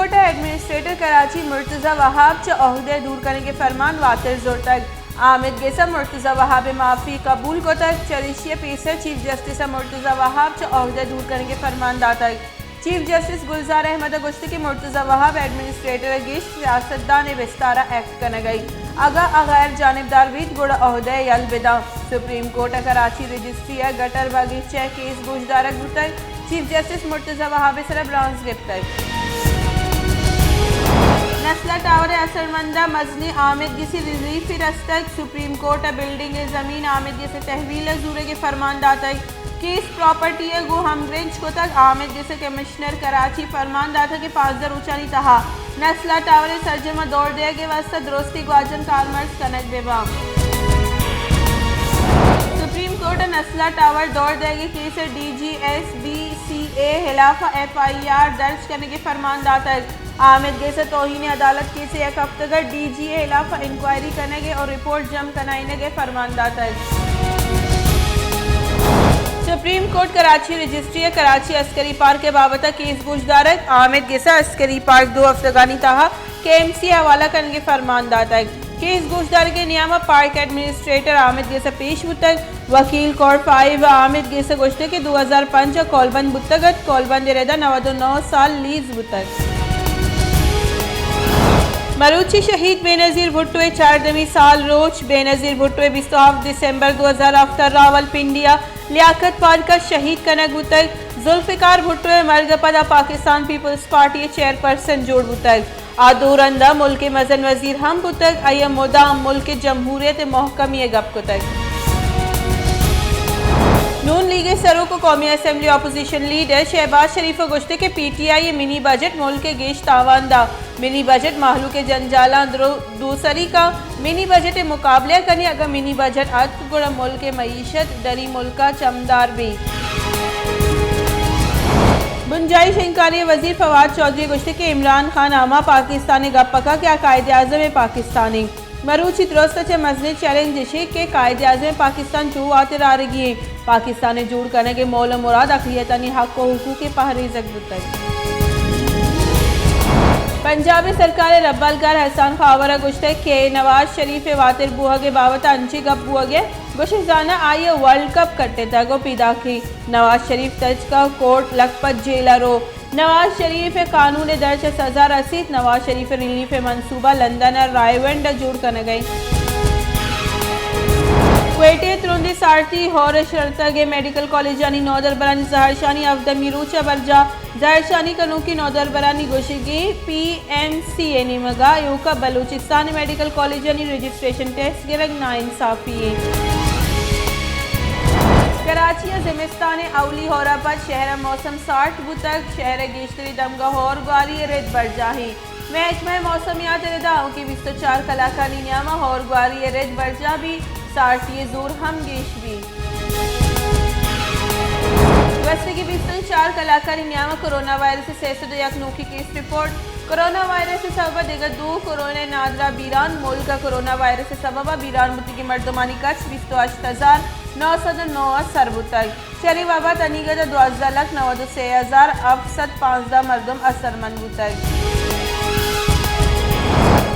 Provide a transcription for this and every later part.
کوٹ ءِ ایڈمنسٹریٹر کراچی مرتضی وہاب چہ عہدہ ءَ دور کنگ ءِ فرمان واتر زرتگ۔ آمید گس ءَ مرتضی وہاب ءِ معافی قبول کتگ، چریشی ءَ پیسر چیف جسٹس ءَ مرتضی وہاب چہ عہدہ ءَ دور کنگ ءِ فرمان داتگ۔ چیف جسٹس گلزار احمد ءَ گوشت کہ مرتضی وہاب ایڈمنسٹریٹر ءِ گیش سیاستدان ءِ بستار ءَ ایکٹ کنگ ءَ اِنت۔ اگاں آ غیر جانبدار بیت، گڑا عہدہ ءَ یل بداں۔ سپریم کورٹ ءَ کراچی رجسٹری ءِ گٹر باغیچہ ءِ کیس گوشدارگ بوتگ۔ چیف جسٹس مرتضی وہاب ءِ سرا برانز گپتگ۔ نسلا ٹاور ءِ اثرمند ءَ مزنیں آمید گسی ریلیفے رستگ۔ سپریم کورٹ ءَ بلڈنگ ءِ زمین آمید گس ءِ تحویل ءَ زورگ ءِ فرمان داتگ۔ کیس پراپرٹی ءَ گوں ہمگرنچ کتگ۔ آمید گس ءِ کمشنر کراچی فرمان داتگ کہ پانزدہ روچانی تہا نسلا ٹاور ءِ سرجم ءَ دور دیگ ءِ واستہ درستیں گواچن کارمرز کنگ بہ باں۔ سپریم کورٹ ءَ نسلا ٹاور دور دیگ ءِ کیس ءَ D G S B C A ءِ ہلاف ءَ ایف آئی آر درج کنگ ءِ فرمان داتگ۔ آمید گس ءَ توہین عدالت کیس ءِ یک ہفتگ ءَ ڈی جی ءِ ہلاف ءَ انکوائری کنگ ءِ اور رپورٹ جم کنائینگ ءِ فرمان داتگ۔ سپریم کورٹ کراچی رجسٹری ءَ کراچی عسکری پارک ءِ بابت ءَ کیس گوشدارگ۔ آمید گس ءَ عسکری پارک دو ہفتگانی تہا کے ایم سی ءِ حوالہ کنگ ءِ فرمان داتگ۔ کیس گوشدارگ ءِ نیام ءَ پارک ایڈمنسٹریٹر آمید گس ءَ پیش بوتگ۔ وکیل کور فائیو ءَ آمید گس ءَ گوشتگ کہ دو ہزار پنچ ءَ کولبند بوتگ اَت، کولبند ءِ رد ءَ نود ءُ نو سال لیز بوتگ۔ مروچی شہید بینظیر بھٹو ءِ چاردہمی سال روچ۔ بینظیر بھٹو ءِ بیست ءُ ہفت دسمبر دو ہزار ہفت ءَ راولپنڈی ءِ لیاقت پارک ءَ شہید کنگ بوتگ۔ ذوالفقار بھٹو ءِ مرگ ءَ پدا پاکستان پیپلز پارٹی ءِ چیئرپرسن جوڑ بوتگ۔ آ دو رند ءَ ملک ءِ مزن وزیر ہم بوتگ۔ آئی ءَ مدام ملک ءِ جمہوریت ءِ مہکمی ءِ گپ کتگ۔ نون لیگ ءِ سروک ءُ قومی اسمبلی اپوزیشن لیڈر شہباز شریف ءَ گوشت کہ پی ٹی آئی ءِ منی بجٹ ملک ءَ گیش تاوان داں۔ منی بجٹ مہلوک ءِ جنجالاں درو-، دوسری کاں۔ منی بجٹ ءِ مقابلہ ءَ کنی، اگاں منی بجٹ اتک گڑا ملک ءِ معیشت ڈری ملک ءَ چمدار بیت۔ بنجاہی شنگکاری ءِ وزیر فواد چوہدری ءَ گوشت کہ عمران خان ہما پاکستان ءِ گپ ءَ کاں کہ آ قائد اعظم ءِ پاکستان اِنت۔ مروچی درست ءَ چہ مزنیں چیلنج اش اِنت کہ قائد اعظم ءِ پاکستان چو واتر آرگی اِنت۔ پاکستان ءِ جوڑ کنگ ءِ مول ءُ مراد اقلیتانی حق ءُ حقوق ءِ پہریزگ بوتگ۔ پنجاب ءِ سرکار ءِ ربالکار احسان خاور ءَ گوشتگ کہ نواز شریف ءِ واتر بوہگ ءِ بابت ءَ انچیں گپ بوہگ ءَ گوشے زاناں آئی ءَ ورلڈ کپ کٹتگ ءُ پیداکی۔ نواز شریف تچک ءَ کورٹ لکھپت جیل ءَ رو۔ نواز شریف ءِ قانون ءِ در چہ سزا رسیت۔ نواز شریف ءِ ریلیف ءِ منصوبہ لندن ءَ رائیونڈ ءَ جوڑ کنگ ءَ اِنت۔ کوئٹہ ءِ ترندیں سارتی ہور ءِ شرتگ ءِ میڈیکل کالجانی نودربرانی زہرشانی ہبدہمی روچ ءَ برجاہ۔ زہرشانی کنوکیں نودربرانی گوشگ اِنت پی ایم سی ءِ نیمگ ءَ ایوک ءَ بلوچستان ءِ میڈیکل کالجانی رجسٹریشن ٹیسٹ گرگ ناانصافی یے۔ کراچی ءَ زمستان ءِ اولی ہور ءَ پد شہر ءِ موسم سارت بوتگ۔ شہر ءِ گیشتریں دمگ ءَ ہور گواری ءِ رد برجاہ اِنت۔ محکمہ موسمیات ءِ رد ءَ آؤکیں بیست ءُ چار کلاکانی نیام ءَ ہور گواری ءِ رد برجاہ بیت، سارتی ءِ زور ہم گیش بیت۔ گوستگیں بیست ءُ چار کلاکانی نیام ءَ کرونا وائرس ءِ سئے سد ءُ یک نوکیں کیس رپورٹ۔ کرونا وائرس ءِ سبب ءَ دگہ دو کرونا ءِ نادراہ بیران۔ ملک ءَ کرونا وائرس ءِ سبب ءَ بیران بوتگیں مردمانی کچ بیست ءُ ہشت ہزار نو سد ءُ نو ءَ سر بوتگ۔ چرے وبا ءِ تنیگت ءَ دوازدہ لکھ نود ءُ سے ہزار ہفت سد پانزدہ مردم اثرمند بوتگ۔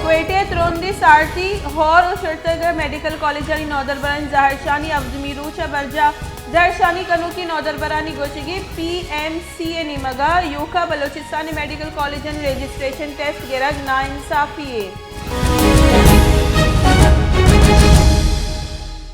کوئٹہ ءِ ترندیں سارتی ہور ءِ شرتگ ءِ میڈیکل کالجانی نودربرانی زہرشانی ہبدہمی روچ ءَ برجاہ۔ زہرشانی کنوکیں نودربرانی گوشگ اِنت پی ایم سی ءِ نیمگ ءَ ایوک ءَ بلوچستان ءِ میڈیکل کالجانی رجسٹریشن ٹیسٹ گرگ ناانصافی یے۔